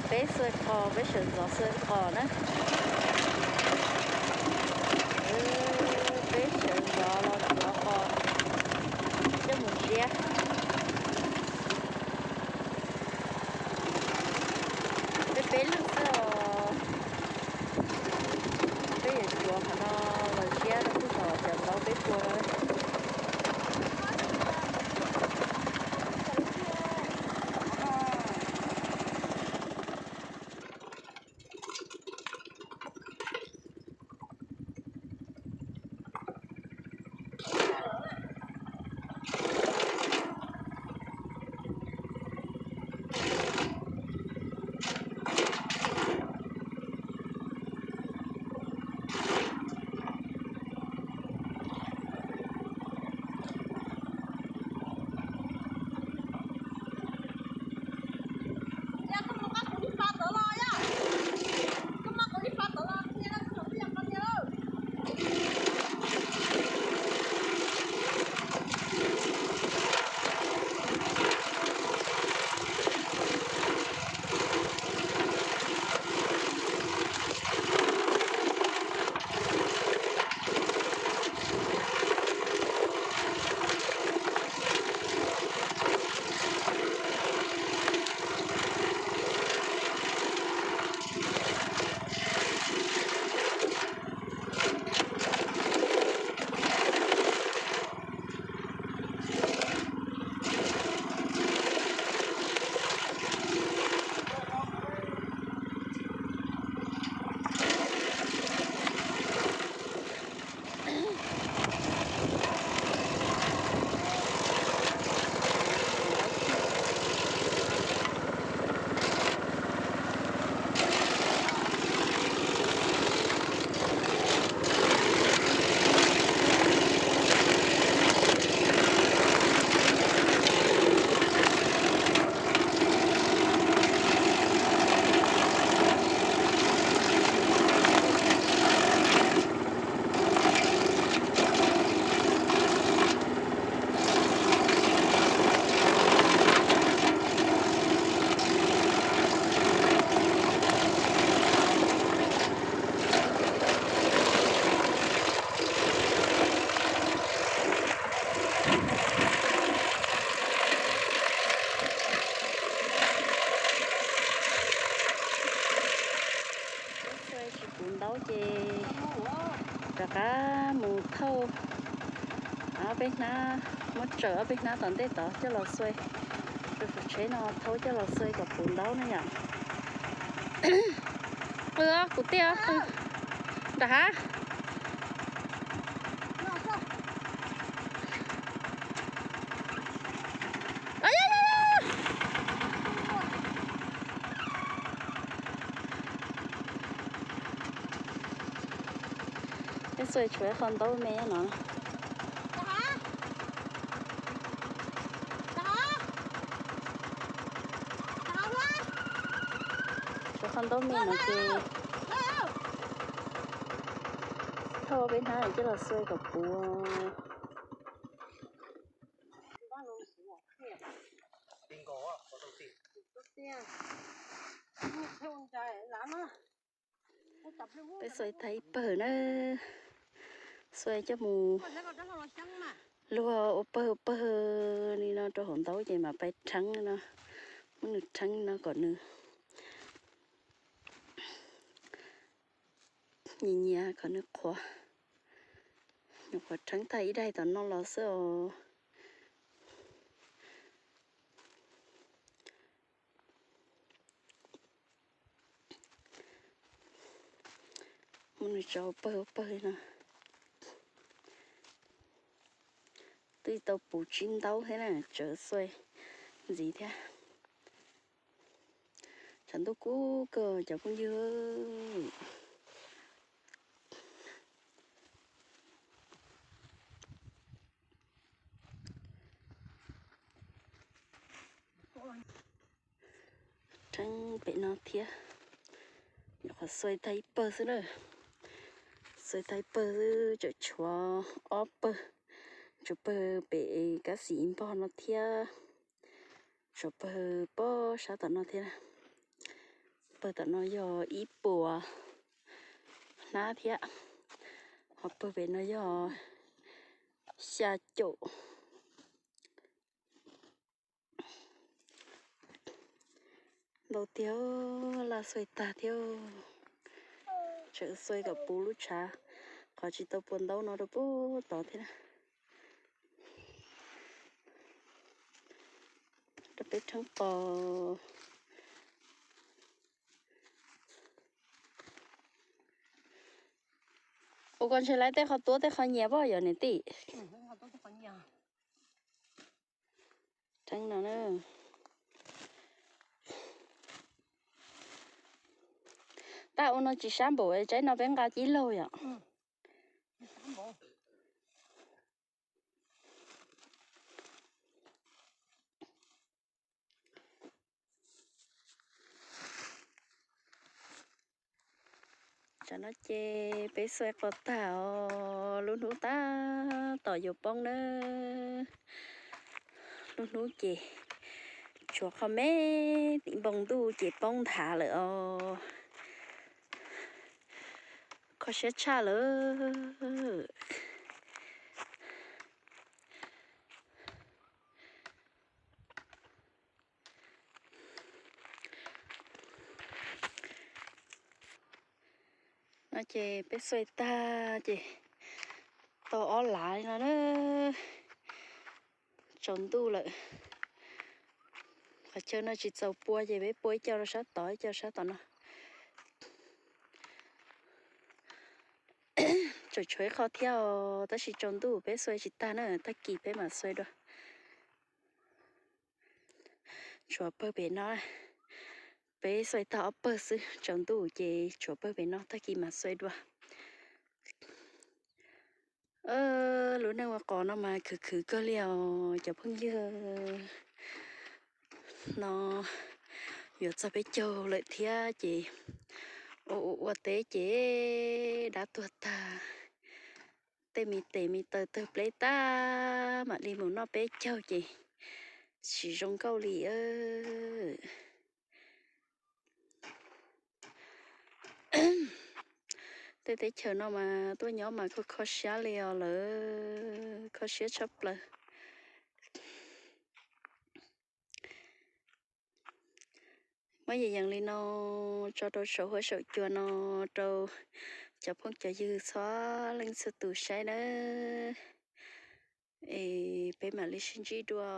Peb xuav qos, peb sawv ntxov xuav qos na. Peb sawv ntxov los tsuav qos coj mus ziab. Peb peb leeg xwb os. Peb yuav tsuav qhov no los ziab rau pem tom cov ntaub peb pua no. Xuav tsis puv ntaub ces rov qab mus thauj ob peb hnab, muab tsaws ob peb hnab tom ntej tod coj los xuav. Tus tsheb no thauj coj los xuav kom puv ntaub na yom. Qw os, kuv tiag, qw nram hav. Peb xuav tshuav qhov ntaub me no. Tshuav qhov ntaub me no ces thauj peb hnab coj los xuav kom puv. Peb xuav tag ib pawg na, xuav coj mus luag ua pawg ua pawg li no rau hauv ntaub ces mam pais rheeb no, muab nws rheeb no kom nws nyias nyias kom nws qhuav, nyuam qhuav rheeb tag ib daim tom no los xwb os. Muab nws tso pawg pawg no. Twb tau puv tsib ntaub thiab na, tsawv xuav ntxiv thiab. Tshav ntuj kub kawg cov phooj ywg. Rheeb pem no thiab. Nyuam qhuav xuav tag ib pawg xwb na. Xuav tag ib pawg xwb tseem tshuav ob pawg. Tshuav pawg pem kab xis ib npog no thiab. Tshuav pawg pob sab tom no thiab. Pawg tom no yog ib puas hnab thiab, ho pawg pem no yog xya caum. Ntau tiag, laj xuaij tag thiab. Tseem xuaij kom puv lub tshav, qhov tsis tau puas ntaub no rau puag tod thiab na. Rau peb rheeb pos. Ua koj ntshe lawv tej qhov tuab tej qhov nyias pom yog niam tij. Rheeb no na. Tab ua no tsis sab npaum tsaib no peb nqa cib laug yom. Tsam no ces peb xuaij qos tag os, lub hnub tab tom yuav poob na. Lub hnub ces tshuav qhov me tim npoo ntuj ces poob nthav lawm os. Kho siab tshaj lawm. No ces peb xuaij tag ces tau ob lav li no na. Tsaus ntuj lawm. Qhov chaw no tsis txaus pua ces peb pua ib co rau sab tod, ib co sab tom no. Tseem tshuav ib qho thiab os, tab sis tsaus ntuj peb xuaij tsis tag na, tag kis peb mam xuaij dua. Tshuav pawg pem no, peb xuaij tag ob pawg xwb, tsaus ntuj ces tshuav pawg pem no, tag kis mam xuaij dua. Lub neej ua qos no mas khwv khwv kawg li os cov phooj ywg. No yuav txog peb caug lawm thiab ces ua ua ua teb ces dab tuag tag. Tej me tes me taw tawg pleb tag mam li mus noj peb caug ces tsis zoo nkauj li. Tej teb chaws no mas tuaj nyob mas kho kho siab li os lawm, kho siab tshaj plaws. Muab yees yees li no tso rau saum huab saum cua no rau cov phooj cov ywg txhua leej txhua tus saib nawb. Es peb mam li sib ntsib dua.